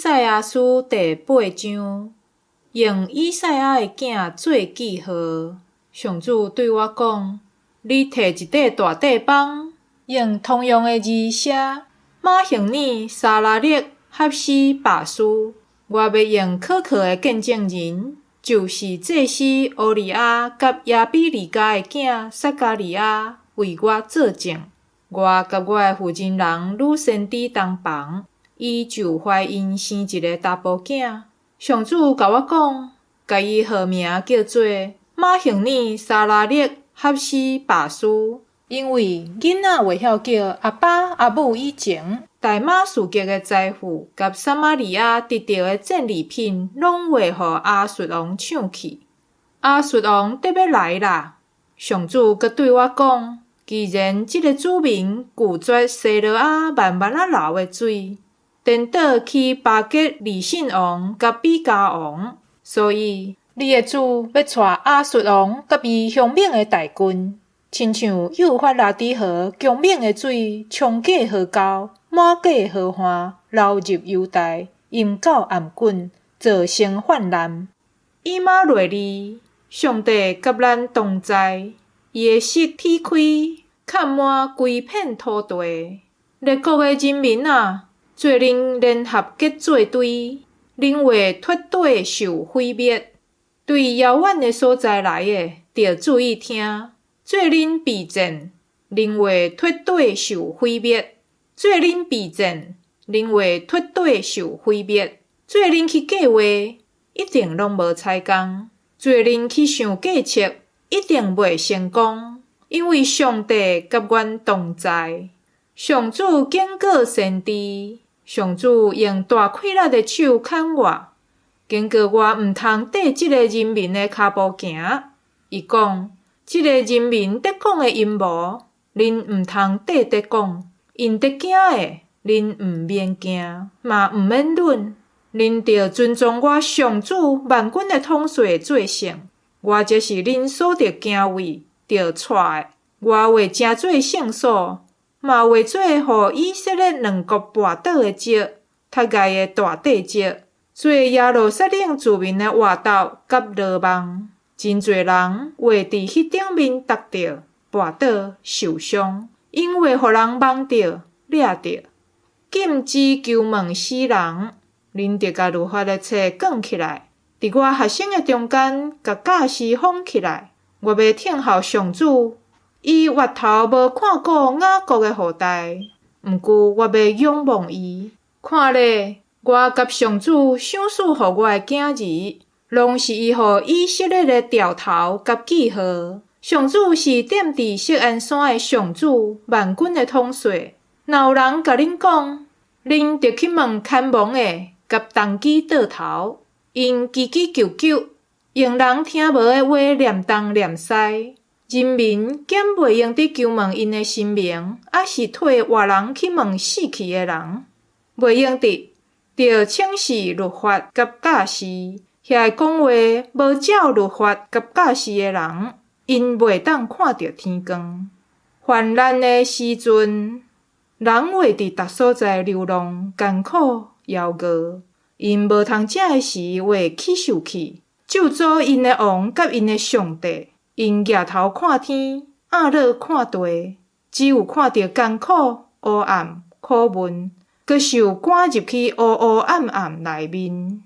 賽亞書第八章，用以賽亞的囝做記號。上主對我講：你提一塊大塊枋，用同樣的字寫瑪赫爾沙拉勒哈斯罷斯。我欲用可靠的見證人，就是祭司烏利亞佮耶比利家的囝撒迦利亞為我做證。我佮我的負責人女先知同房，伊就懷孕生一个查埔囝。上主共我講，共伊號名叫做瑪赫爾沙拉勒哈斯罷斯，因為囡仔未曉叫阿爸阿母以前，大馬士革的財富佮撒瑪利亞得著的戰利品，攏會予亞述王搶去。亞述王得欲來啦！上主閣對我講：既然這个子民拒絕西羅亞慢慢仔流的水，顛倒去巴結利汛王佮比加王，所以你的主欲帶亞述王佮伊兇猛的大軍，親像幼發拉底河強猛的水衝過河溝，漫過河岸，流入猶大，淹到頷頸，造成泛濫。以馬內利，上帝佮咱同在，伊的舌劈開，崁滿規片土地。列國的人民啊，做恁聯合結做堆，恁會徹底受毀滅。對遙遠的所在來的，著注意聽。做恁備戰，恁會徹底受毀滅。做恁備戰，恁會徹底受毀滅。做恁去計劃，一定攏無彩工。做恁去想計策，一定袂成功，因為上帝佮阮同在。上主警告先知，上主用大氣力的手牽我，警告我毋通綴這个人民的跤步行。伊講：這个人民佇講的陰謀，恁毋通綴佇講；𪜶佇驚的，恁毋免驚，嘛毋免忍。恁著遵從我上主萬軍的統帥做聖，我才是恁所著敬畏、著帶的。我會成做聖所，嘛會做予以色列兩國跋倒的石，踢礙的大塊石，做耶路撒冷住民的活豆佮羅網。真濟人會佇彼頂面觸著、跋倒、受傷，𪜶會予人網著、掠著。禁止求問死人，恁著共律法的冊卷起來，佇我學生的中間，共教師封起來。我欲聽候上主，伊越頭無看顧雅各的後代，毋過我欲仰望伊。看咧，我佮上主賞賜予我的囝兒，攏是伊予以色列的兆頭佮記號。上主是踮佇錫安山的上主萬軍的統帥。若有人共恁講，恁著去問牽亡的佮童乩倒頭，𪜶吱吱究究，用人聽無的話念東念西。人民敢袂用得求問𪜶的神明，抑是替活人去問死去的人？袂用得，著請示律法佮教師。遐个講話無照律法佮教示的人，𪜶袂當看著天光。患難的時陣，人會佇逐所在流浪、艱苦、枵餓。𪜶無通食的時，會起受氣，咒詛𪜶的王佮𪜶的上帝。𪜶舉頭看天，掩落看地，只有看著艱苦、烏暗、苦悶，閣受趕入去烏烏暗暗內面。